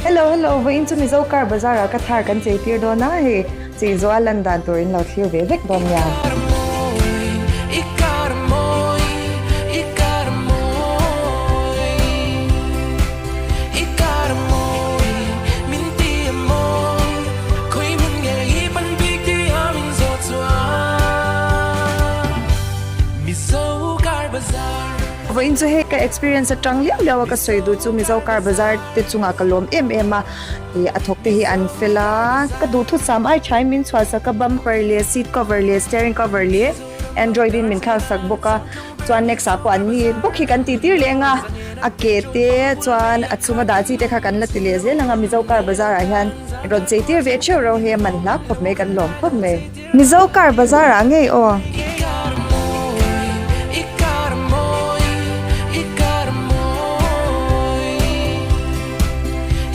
Hello hello vawiin chu Mizo car bazar ah ka thar kan chei tir dawn a hei chei zual lan dan tur in lo thlir ve vek dawn nia. Vawiin chu hei ka experience atang liau liau a ka sawi duh chu Mizo car bazar te chungah ka lawm em em a ih a thawk te hi an fel a ka duhthusam ai thain min chhuahsak a bumper leh seat cover leh steering cover leh android in min thlaksak bawk a chuan next ah pawh an ni bawk hi kan tih tir leh ang a a ke te chuan a chhunga dah chi te kha kan la ti leh zel ang a Mizo car bazar ah hian rawn chei tir ve theuh reuh hi a man hla khawp mai kan lawm khawp mai. Mizo car bazar ah ngei aw.